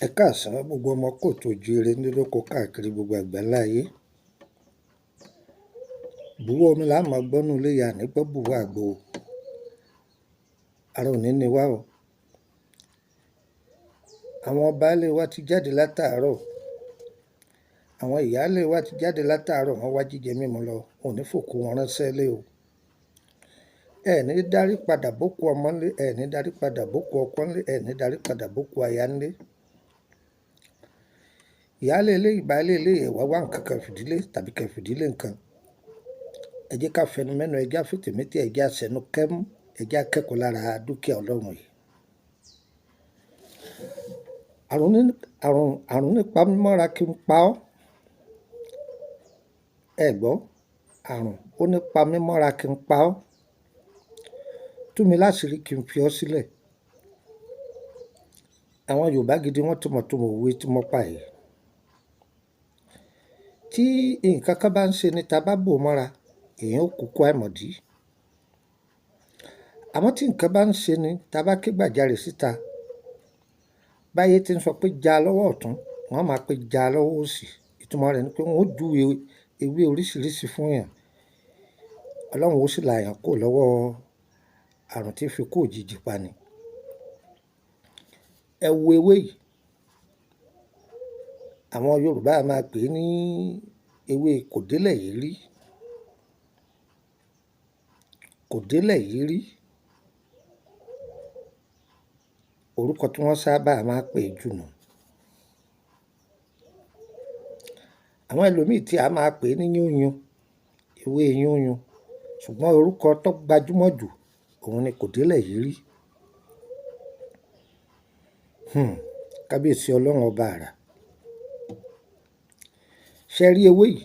Ẹ káàsán gbogbo ọmọ kóòtù oòjíire nílé lóko káàkiri gbogbo àgbáńlá ayé. Bùwọ́ omi là á máa gbọ́ nínú ilé yìí, a ní gbọ́ bùwọ́ àgbo o. Ara ò ní ni wá o. Àwọn baálé wa ti jáde látàárọ̀. Àwọn ìyáálé wa ti jáde látàárọ̀, wọ́n wá jíjẹ mímu lọ. Wọn ò ní fòkú wọn ránṣẹ́ lé o. Ẹ ní dárí padà bókú ọmọ ńlé, ẹ ní dárí padà bókú ọkọ ńlé, ẹ ní dárí padà bókú aya ńlé. Ìyáálé ilé yìí, baálé ilé yìí, ẹ wá wá nǹkan kan fìdílé tàbí kẹ́ fìdílé nǹkan. Ẹ jẹ́ ká fẹnu mẹ́nu, ẹ jẹ́ á fètè mété, ẹ jẹ́ á sẹnu kẹ́mú, ẹ jẹ́ á kẹ́kọ̀ọ́ lára dúkìá Ọlọ́run yìí. Àrùn ní àrùn àrùn nípa mímọ́ra kí n pa ọ́. Ẹ gbọ́, àrùn ó nípa mímọ́ra kí n pa ọ́. Tú mi láṣìírí kí n fi ọ́ sílẹ̀. Àwọn Yorùbá gidi wọ́n ti mọ̀ túmọ̀ òwe tí mo pa yìí. Tí nǹkan kan bá ń ṣe ni ta bá bò mọ́ra, èèyàn ó kúkú àìmọ̀dí. Àmọ́ tí nǹkan bá ń ṣe ni ta bá ké gbàjarè síta, báyé tí ń sọ pé já lọ́wọ́ ọ̀tún, wọ́n á máa pé já lọ́wọ́ òsì. Ìtumọ̀ rẹ̀ ni pé wọ́n ó júwe ewé oríṣiríṣi fún èèyàn. Ọlọ́run ó sì là èèyàn kúrò lọ́wọ́ àrùn tí fi kú òjijì pa ni. Ẹ wo ewé yìí. Àwọn Yorùbá a máa pè é ní ewé kòdélẹ̀yérí. Kòdélẹ̀yérí. Orúkọ tí wọ́n sábà máa ń pè é jù nù. Àwọn ẹlòmíì tí a máa pè é ní yúnyun, ewé yúnyun. Ṣùgbọ́n orúkọ tó gbajúmọ̀ jù, òun ni kòdélẹ̀yérí. Kábíyèsí Ọlọ́run ọba àrà. Ṣé ẹ rí ewé yìí?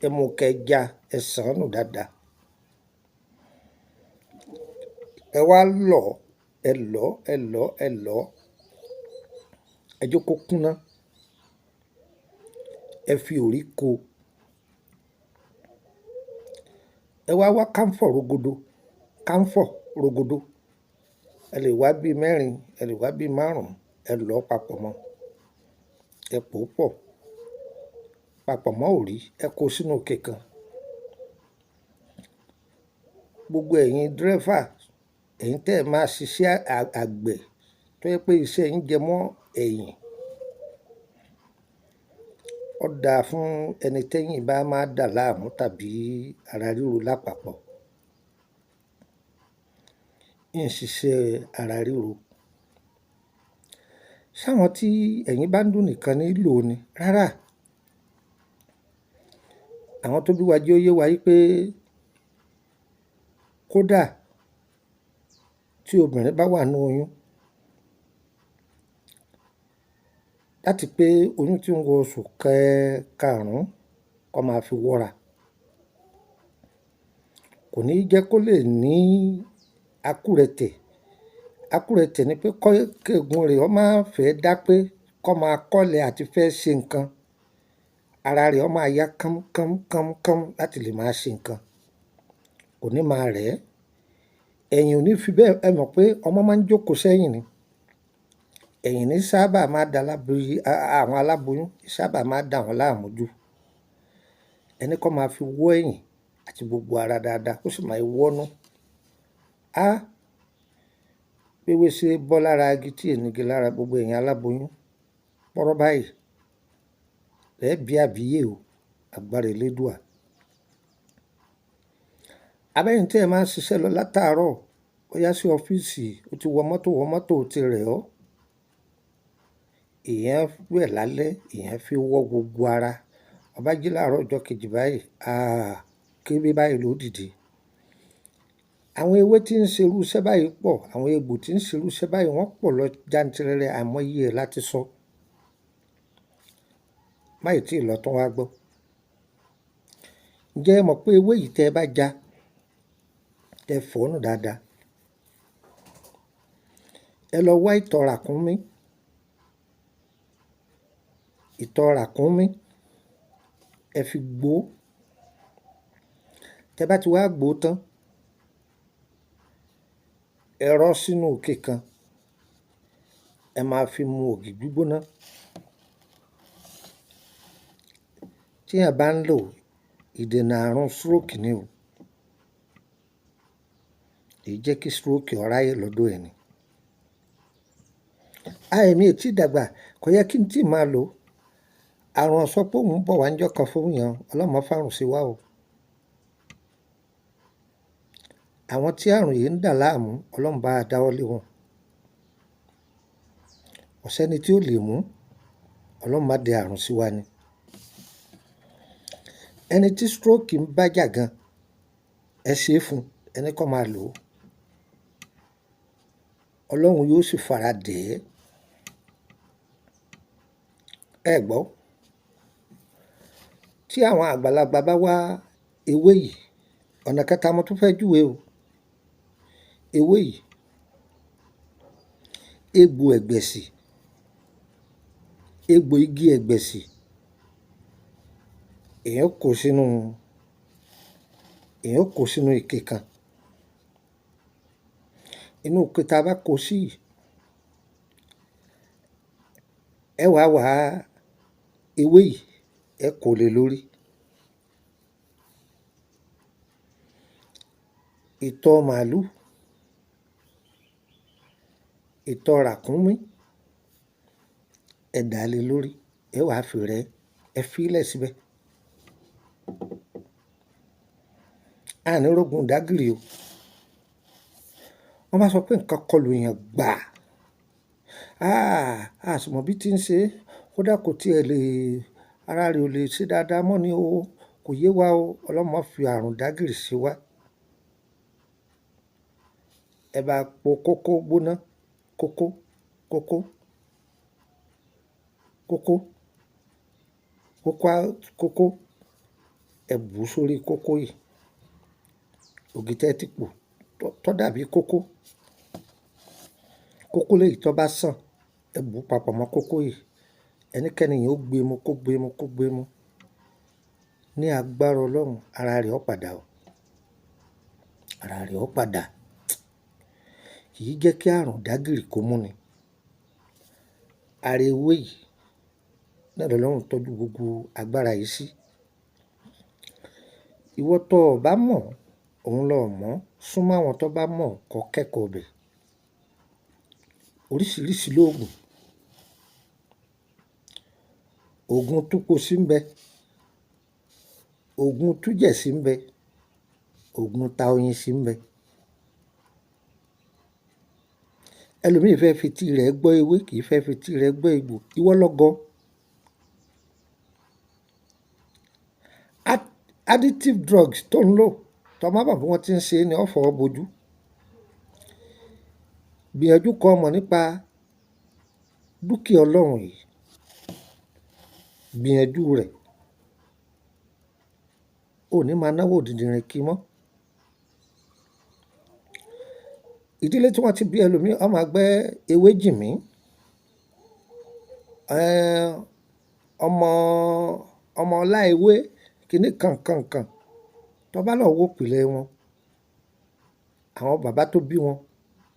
Ẹ mú kẹ́ já, ẹ ṣàn án nù dáadáa. Ẹ wá lọ̀, ẹ lọ̀, ẹ lọ̀, ẹ lọ̀. Ẹ jẹ́ kó kúnná. Ẹ fi òrí ko. Ẹ wá wá káńfọ̀ rogodo, káńfọ̀ rogodo. Ẹ lè wá bí mẹ́rin, ẹ lè wá bí márùn-ún, ẹ lọ̀ ọ́ papọ̀ mọ́. Ẹ pò ó pọ̀ papọ̀ mọ́ òrí, ẹ kó sínú ike kan. Gbogbo ẹ̀yin dírẹ́fà, ẹ̀yin tẹ́ ẹ máa ṣiṣẹ́ àgbẹ̀ tó jẹ́ pé iṣẹ́ yín jẹ mọ́ ẹ̀yìn. Ó dáa fún ẹni tẹ́yìn bá máa dà láàmú tàbí ara ríro lápapọ̀. Ń ṣiṣẹ́ ara ríro. Ṣáwọn tí ẹ̀yìn bá ń dùn nìkan ní lò ó ni? Rárá. Àwọn tó bí wa jẹ́ ó yé wa wípé kódà tí obìnrin bá wà nínú oyún, láti pé oyún tí ń wọ oṣù karùn-ún kó máa fi wọ́ra. Kò ní jẹ́ kó lè ní akúrẹtẹ̀. Akúrẹtẹ̀ ni pé kọ́ kéegun rẹ̀ ó máa fẹ́ dá pé kó máa kọ́lẹ̀ àti fẹ́ ṣe nǹkan. Ara rẹ̀ ó máa yá kán kán kán kán láti lè máa ṣe nǹkan. Kò ní máa rẹ̀ ẹ́. Ẹ̀yìn ò ní fi bẹ́ẹ̀, ẹ mọ̀ pé ọmọ máa ń jókòó sẹ́yìn ni. Ẹ̀yìn ní sábà máa da àwọn aláboyún sábà máa dà wọ́n láàmú jù. Ẹ ní kó máa fi wọ́ ẹ̀yìn àti gbogbo ara dáadáa kó sì máa wọ́nú. Á, béwé ṣe bọ́ lára igi tí è nigi lára gbogbo ẹ̀yin aláboyún. Pọ́rọ́ báyìí, lẹ́ bí àbíyè o, agbára Elédùà. Àbẹ́yìn tí ẹ máa ń ṣiṣẹ́ lọ látàárọ̀, bóyá sí ọ́fíìsì, o ti wọ mọ́tò, wọ mọ́tò o ti rẹ̀ ọ́. Èèyàn wẹ̀ lálẹ́, èèyàn fi wọ́ gbogbo ara. Ó bá jí láàárọ̀ ọjọ́ kejì báyìí, àá, kébé báyìí ló dìde. Àwọn ewé tí ń ṣe irú iṣẹ́ báyìí pọ̀, àwọn egbò tí ń ṣe irú iṣẹ́ báyìí wọ́n pọ̀ lọ jantìrẹrẹ àìmọye ẹ̀ láti sọ. Má ì tí ì lọ tán wá gbọ́. Ǹjẹ́ ẹ mọ̀ pé ewé yìí tẹ́ ẹ bá já, tẹ fọ̀ ọ́ nù dáadáa. Ẹ lọ wá ìtọ̀ ràkúnmí. Ìtọ̀ ràkúnmí, ẹ fi gbó. Tẹ bá ti wá gbó tán, ẹ rọ́ sínú ike kan. Ẹ máa fi mu ògì gbígbóná. Téèyàn bá ń lò ó, ìdènà àrùn stroke ni o. Kìí jẹ́ kí stroke ó ráyè lọ́dọ̀ ẹni. Èmi ò tíì dàgbà, kò yẹ kí n tíì máa lò ó. Àrùn ò sọ pé òun ń bọ̀ wá ńjọ́ kan fún èèyàn, Ọlọ́run má fàrùn ṣe wá o. Àwọn tí àrùn yìí ń dà láàmú, Ọlọ́run bá wa dáwọ́ lé wọn. Kò sẹ́ni tí ó lè mú, Ọlọ́run má dẹ àrùn sí wa ni. Ẹni tí stroke ń bá jà gan, ẹ ṣe é fún un, ẹ ní kó máa lò ó. Ọlọ́run yóò sì fara dẹ̀ ẹ́. Ẹ gbọ́, tí àwọn àgbàlagbà bá wá ewé yìí, ọ̀nà kẹta mo tún fẹ́ júwe o. Ewé yìí, egbò ẹ̀gbẹ̀sì, egbò igi ẹ̀gbẹ̀sì, èèyàn ó kó sínú, èèyàn ó kó sínú ike kan. Inú ike tá a bá kó sí yìí, ẹ wá wá ewé yìí, ẹ kó lé e lórí. Ìtọ̀ màlúù, ìtọ̀ ràkúnmí, ẹ dà á lé lórí, ẹ wá fi rẹ́, ẹ fílẹ̀ síbẹ̀. A ní rógun ìdágìrì o. Wọ́n bá sọ pé nǹkan kọlù èèyàn gbàá. A sì mọ̀ bí tí ń ṣe é. Kódà kò tiẹ̀ lè, ara rẹ̀ ò lè ṣe dáadáa mọ́ ni o. Kò yé wa o. Ọlọ́run má fi àrùn ìdágìrì ṣe wá. Ẹ bá po kókó gbóná, kókó, kókó, kókó, kókó, kókó. Ẹ bù ú sórí kókó yìí. Ògì tẹ́ ẹ ti pò tó dàbí kókó. Kókó léyìí tó bá sàn, ẹ bù ú papọ̀ mọ́ kókó yìí. Ẹnikẹ́ni yẹn ó gbé mu, kó gbé mu, kó gbé mu. Ní agbára Ọlọ́run, ara rẹ̀ ó padà o. Ara rẹ̀ ó padà. Kìí jẹ́ kí àrùn ìdágìrì kó mú ni. Ara ewé yìí náà lọlọ́run tọ́jú gbogbo agbára yìí sí. Ìwọ tó ò bá mọ̀, òun lọ mọ̀. Súnmọ́ àwọn tó bá mọ̀ kó kẹ́kọ̀ọ́ bẹ̀. Oríṣiríṣi lóògùn. Òògùn túposí ń bẹ. Òògùn tújẹ̀sí ń bẹ. Òògùn ta oyin sí ń bẹ. Ẹlòmíì fẹ́ fi etí rẹ̀ gbọ́ ewé, kìí fẹ́ fi etí rẹ̀ gbọ́ egbò. Ìwọ lọ gọ. Addictive drugs tó ń lò, tó má mọ̀ bí wọ́n ti ń ṣe é ni ó fọwọ́ bojú. Gbìyànjú kó mọ̀ nípa dúkìá Ọlọ́run yìí. Gbìyànjú rẹ̀. O ò ní máa náwó dìndìnrìn kí mọ́. Ìdílé tí wọ́n ti bí ẹlòmíì, wọ́n máa gbẹ́ ewé jìnmí. Ọmọ, ọmọ ọlá ewé, kíni kan kan kan. Tó bá lọ wo ìpìlẹ̀ wọn, àwọn bàbá tó bí wọn,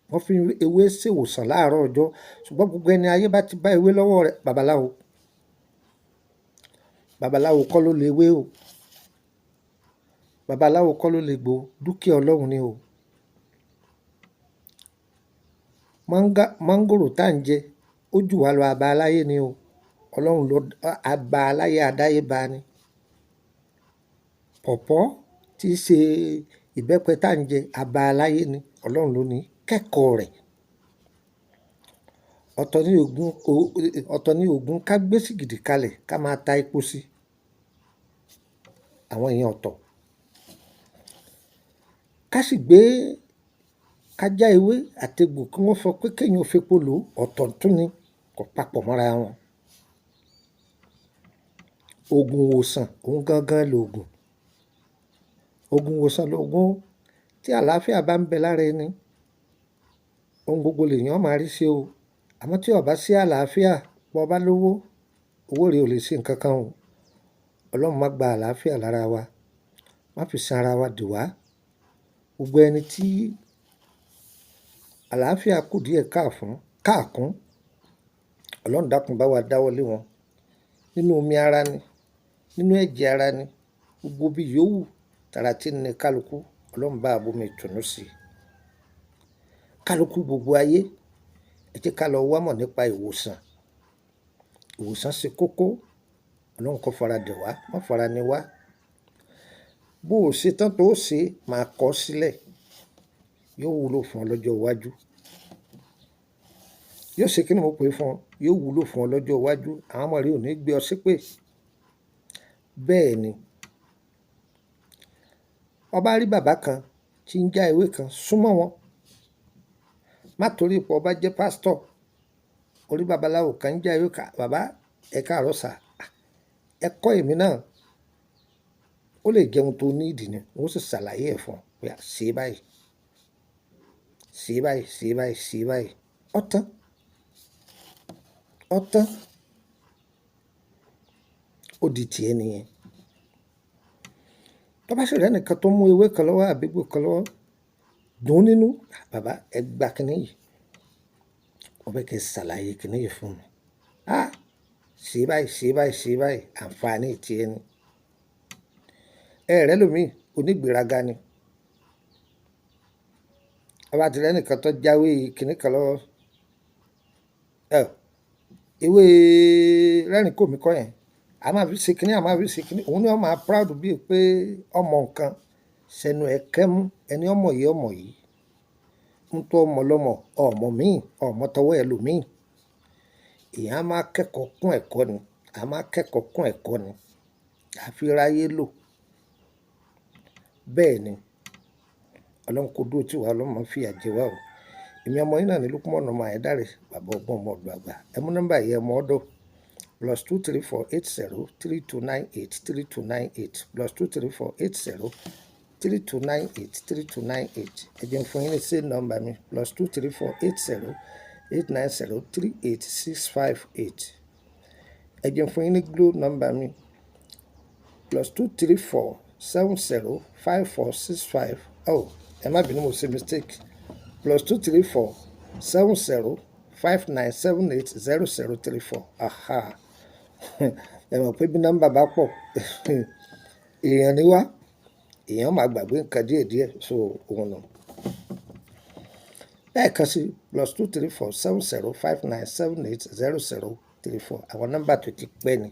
wọ́n fi ewé ṣèwòsàn láàárọ̀ ọjọ́. Ṣùgbọ́n gbogbo ẹni ayé bá ti bá ewé lọ́wọ́ rẹ̀, babaláwo. Babaláwo kọ́ ló lè ewé o. Babaláwo kọ́ ló lè gbò. Dúkìá Ọlọ́run ni o. Máńgòrò tá ń jẹ, ó jù wá lọ aba aláyé ni o. Ọlọ́run ló, aba aláyé adáyébá ni. Pọ̀pọ́ tí í ṣe ìbẹ́pẹ tá ń jẹ, aba aláyé ni. Ọlọ́run ló ní. Kẹ́kọ̀ọ́ rẹ̀. Ọ̀tọ̀ ní òògùn, ọ̀tọ̀ ní òògùn ká gbé sìgìdì kalẹ̀ ká máa ta epo sí. Àwọn èèyàn ọ̀tọ̀. Ká sì gbé, ká já ewé àti egbò kí wọ́n sọ pé kéèyàn ó fepo lò, ọ̀tọ̀ tún ni, kò papọ̀ mọ́ra wọn. Òògùn ìwòsàn, òun gangan lòògùn. Òògùn ìwòsàn lòògùn. Tí àlàáfíà bá ń bẹ lára ẹni, ohun gbogbo lèèyàn ó máa rí ṣe o. Àmọ́ tí ó bá sí àlàáfíà, bó bá lówó, owó rẹ ò lè ṣe nǹkan kan o. Ọlọ́run má gba àlàáfíà lára wa. Má fi san ara wa dì wá. Gbogbo ẹni tí àlàáfíà kù díẹ̀ káà fún, káà kún, Ọlọ́run dákun bá wa dáwọ́ lé wọn. Nínú omi ara ni, nínú ẹ̀jẹ̀ ara ni, gbogbo bí yòówù tara tí ń ni kálukú, Ọlọ́run bá bomi ìtùnú sí i. Kálukú gbogbo ayé, ẹ jẹ́ ká lọ wá mọ̀ nípa ìwòsàn. Ìwòsàn ṣe kókó. Ọlọ́run kó fara dẹ̀ wá, má fara ni wá. Bó o ṣe tán tó ṣe, máa kọ sílẹ̀. Yóò wúlò fún ọ lọ́jọ́ iwájú. Yóò ṣe kí ni mo pè fún ọ? Yóò wúlò fún ọ lọ́jọ́ iwájú. Àwọn ọmọ rẹ ò ní gbé ọ ṣépè. Bẹ́ẹ̀ ni. Ọ bá rí bàbá kan tí ń já ewé kan, súnmọ́ wọn. Má torí pé ọba jẹ́ pásítọ̀. Orí babaláwo kan ń já ewé kan, bàbá ẹ káàárọ̀ sà. Ẹ kọ́ èmi náà. Ó lè jẹ́ ohun tó ní ìdí ni, wọ́n sì ṣàlàyé ẹ̀ fún ọ pé ṣe báyìí, ṣe báyìí, ṣe báyìí, ṣe báyìí. Ó tán. Ó tán. Ó di tiẹ̀ nìyẹn. Tó bá sì rí ẹnìkan tó mú ewé kan lọ́wọ́ àbí egbò kan lọ́wọ́, dùn nínú. Bàbá ẹ gba kíní yìí. Mo fẹ́ kí ẹ ṣàlàyé kíní yìí fún mi. Á ṣe báyìí, ṣe báyìí, ṣe báyìí. Àǹfààní ti ẹ ni. Ẹ rẹ́ lòmíì, onígbéraga ni. Ó bá ti rí ẹnìkan tó jáwé kíní kan lọ́wọ́, ẹ ewé rẹ́rìn kò mí kọ́ yẹn. A máa fi ṣe kíní, a máa fi ṣe kíní. Òun ni ó máa proud bí i pé ọmọ nǹkan sẹ́nu ẹ kẹ́mú. Ẹni ọmọ yìí ọmọ yìí. Ń tó ọmọ lọ́mọ, ọmọ míì, ọmọ tọwọ́ ẹ lòmíì. Èèyàn á máa kẹ́kọ̀ọ́ kún ẹ̀kọ́ ni. A máa kẹ́kọ̀ọ́ kún ẹ̀kọ́ ni. A fi ráyé lò. Bẹ́ẹ̀ ni. Ọlọ́run kó dúró tí wa, Ọlọ́run máa fi ìyà jẹ wá o. Èmi ọmọ yín náà ni Lukman ọmọ Ayédáre, bàbá ọgbọ́n ọmọ ọ̀dọ̀ àgbà. Ẹ mú nọ́mbà yìí, ẹ mú ọ́dọ̀. +234 80 3298 3298 +234 80 3298 3298. Ẹ jẹ́ n fún yín ní same number mi, +234 80 890 38658. Ẹ jẹ́ n fún yín ní Glo number mi, +234 70 5465. Oh, ẹ má bínú, mo ṣe mistake. +234 70 5978 0034. Aha. Ẹ mọ̀ pé bí nọ́mbà bá pọ̀, èèyàn ni wá. Èèyàn máa gbàgbé nǹkan díẹ̀díẹ̀, so òun nù. Lẹ́ẹ̀kan sí, +234 70 5978 0034. Àwọn nọ́mbà tó ti pẹ́ ni.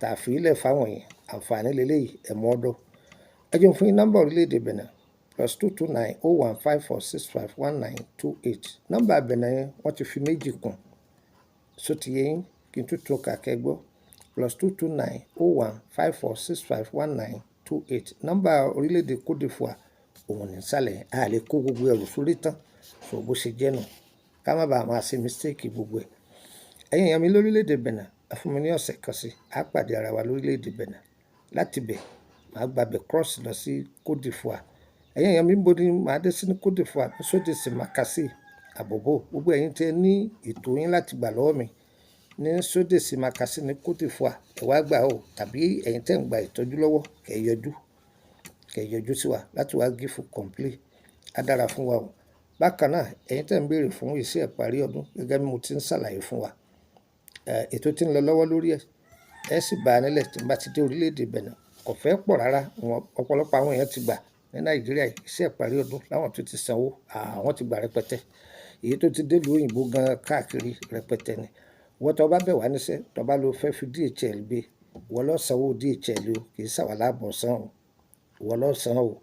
Tà fi ìlẹ̀ fáwọn èèyàn. Àǹfààní lélẹ̀ yìí, ẹ mú ọ́dọ̀. Ẹ jẹ́ n fún yín nọ́mbà orílẹ̀-èdè Benin, +229 01 5465 1928. Nọ́mbà Benin yẹn wọ́n ti fi méjì kún. Ṣó ti yé yín? Kí n tún tún kà kẹ́ gbọ́. +229 01 5465 1928. Nọ́mbà orílẹ̀-èdè Côte d'Ivoire òun ní sálẹ̀. A lè kó gbogbo ẹrù sórí tán. So bó ṣe jẹ́ nù. Ká má ba à máa ṣe mistake gbogbo ẹ̀. Ẹ̀yin èèyàn mi lórílẹ̀-èdè Benin, ẹ fún mi ní ọ̀sẹ̀ kan sí. A pàdé ara wa lórílẹ̀-èdè Benin. Láti bẹ̀, màá gba bẹ̀ cross lọ sí Côte d'Ivoire. Ẹ̀yin èèyàn mi níbo ni màá dé sí ní Côte d'Ivoire? Ní Sódèsì Makassi, Àbọ̀bọ̀. Gbogbo ẹ̀yin tí ẹ ní ètò yín láti gbà lọ́wọ́ mi ní Sódèsì Makassi ní Côte d'Ivoire, ẹ wá gbà ó. Tàbí ẹ̀yin tí ẹ̀ ń gba ìtọ́jú lọ́wọ́, kẹ́ ẹ yọjú. Kẹ́ ẹ yọjú sí wa láti wá give complete. Á dára fún wa o. Bákan náà, ẹ̀yin tí ẹ̀ ń béèrè fún iṣẹ́ ìparí ọdún gẹ́gẹ́ bí mo ti ń ṣàlàyé fún wa. Ètò tí ń lọ lọ́wọ́ lórí ẹ̀, ẹ sì bá a nílẹ̀ tí n bá ti dé orílẹ̀-èdè Benin. Kò fẹ́ pọ̀ rárá. Ọ̀pọ̀lọpọ̀ àwọn èèyàn ti gbà ní Nàìjíríà iṣẹ́ ìparí ọdún láwọn tó ti sanwó, àwọn ti gbà rẹpẹtẹ. Èyí tó ti dé ìlú òyìnbó gan káàkiri rẹpẹtẹ ni. Ìwọ tó bá bẹ̀ wá níṣẹ́, tó bá lọ fẹ́ fi DHL gbé, ìwọ ló sanwó DHL o, kì í ṣàwà láàbọ̀ san o. Ìwọ ló san o.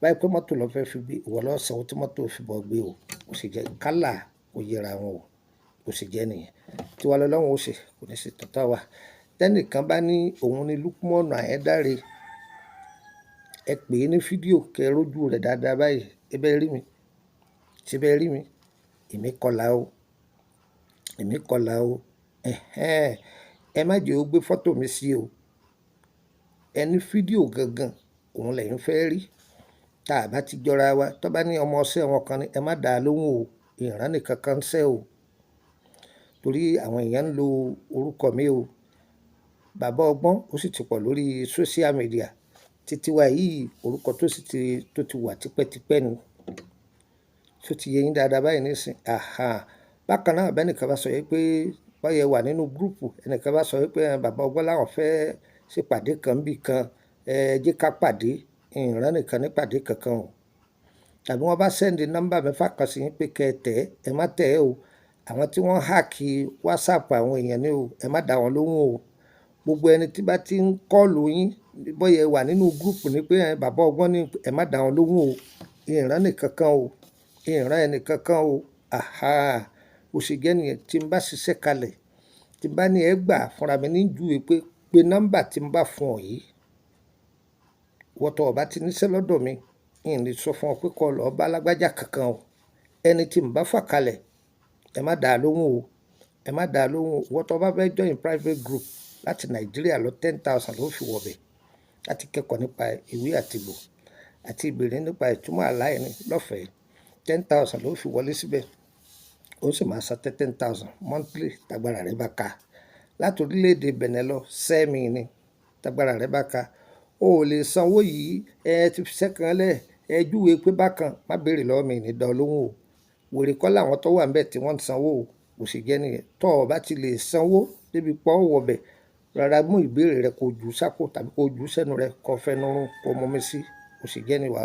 Báyìí pé mọ́tò lọ fẹ́ fi gbé, ìwọ ló sanwó tí mọ́tò fi bọ́ gbé o. Ó sì jẹ́ kálà kó yẹra wọn o. Ó sì jẹ́ nìyẹn. Tí wá lọ́lọ́run ó ṣe, kò ní ṣe tọ̀tọ̀ wa. Tẹ́nìkan bá ní òun ni Lukman Ayédáre, ẹ pè é ní fídíò kẹ́ ẹ rójú rẹ̀ dáadáa báyìí. Ẹ bá rí mi. Ṣé bẹ rí mi? Èmi kọlà o. Èmi kọlà o. Ẹ̀hẹ́n. Ẹ má jẹ́ ó gbé fọ́tò mi sí o. Ẹ ní fídíò gangan, òun lẹ̀yin fẹ́ rí. Tí a bá ti jọra wa, tó bá ní ọmọ ọ̀sẹ̀ wọn kan ni, ẹ má dá lóhùn o. Ìran nìkan kan ń ṣẹ́ o. Torí àwọn èèyàn ń lo orúkọ mi o. Bàbá ọgbọ́n ó sì ti pọ̀ lórí social media. Títí wa yìí, orúkọ tó sì ti, tó ti wà tipẹ́tipẹ́ ni. Ṣó ti yé yín dáadáa báyìí nísìnyí? Àhà. Bákan náà, bẹ́ẹ̀ nìkan bá sọ wípé Bóyá ẹ wà nínú group, ẹnìkan bá sọ wípé bàbá ọgbọ́n láwọn fẹ́ ṣèpàdé kan níbí kan, ẹ jẹ́ ká pàdé. N rán ẹnìkan ní pàdé kankan o. Tàbí wọ́n bá send nọ́mbà mẹ́fà kan sí yín pé kí ẹ tẹ̀, ẹ má tẹ̀ ẹ́ o. Àwọn tí wọ́n hack WhatsApp àwọn èèyàn ní o, ẹ má dá wọn lóhùn o. Gbogbo ẹni tí bá ti ń call yín, bóyá ẹ wà nínú group ní pé bàbá ọgbọ́n ní, ẹ má dá wọn lóhùn o. N rán ẹnì kankan o. N rán ẹni kankan o. Àhá! Bó ṣe jẹ́ níyẹn. Tí n bá ṣiṣẹ́ kalẹ̀, tí n bá ní ẹ gbà fúnra mi ní júwe pé, pé nọ́mbà tí n bá fún ọ yìí. Ìwọ tó ò bá ti níṣẹ́ lọ́dọ̀ mi, n lè sọ fún ọ pé kó lọ bá lágbájá kankan o. Ẹni tí n bá fà kalẹ̀, ẹ má dá lóhùn o. Ẹ má dá lóhùn o. Ìwọ tó bá fẹ́ join private group láti Nàìjíríà lọ, 10,000 ló fi wọ bẹ̀ láti kẹ́kọ̀ọ́ nípa ìwé àti ìgbò àti ìbéèrè nípa ìtumọ̀ àlá ẹni lọ́fẹ̀ẹ́. 10,000 ló fi wọlé síbẹ̀. Ó sì máa san 10,000 monthly tágbára rẹ bá ka. Láti orílẹ̀ èdè Benin lọ, sẹ́mi ni tágbára rẹ bá ka. O ò lè san owó yìí, ẹ ti fi iṣẹ́ kan lẹ̀, ẹ júwe pé bákan, má béèrè lọ́wọ́ mi, ní dá ọ lóhùn o. Wèrè kọ́ làwọn tó wà níbẹ̀ tí wọ́n ń san owó o. Bó ṣe jẹ́ níyẹn. Tó ò bá ti lè san owó débi pé ó wọ bẹ̀, rárá mú ìbéèrè rẹ kó ju sápò tàbí kó ju sẹ́nu rẹ kó fẹ́nu rún kó mú mi sí. Bó ṣe jẹ́ ní wà.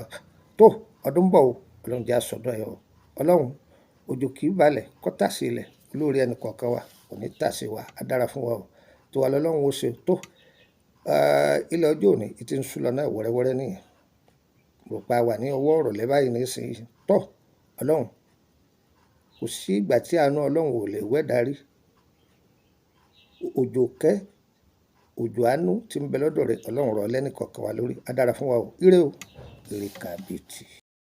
Tó ọdún ń bọ̀ o, Ọlọ́run jẹ́ àsọdún ayọ̀ o. Ọlọ́run, òjò kì í balẹ̀ kó tà sí ilẹ̀. Olórí ẹni kọ̀ọ̀kan wa kò ní tà sí wa. A dára fún wa o. Tiwa lọ́lọ́run ó ṣe tó. Ilẹ̀ ọjọ́ òní ti ń ṣú lọ náà wẹ́rẹ́wẹ́rẹ́ níyẹn. Mo rò pé a wà ní ọwọ́ ìrọ̀lẹ́ báyìí nísìnyí. Tó Ọlọ́run, kò sí ìgbà tí àánú Ọlọ́run ò lè wẹ́dà rí. Òjò kẹ́, òjò àánú tí ń bẹ lọ́dọ̀ rẹ̀, Ọlọ́run rọ̀ lẹ́ni kọ̀ọ̀kan wa lórí. A dára fún wa o. Ire o. Ire kàbìtì.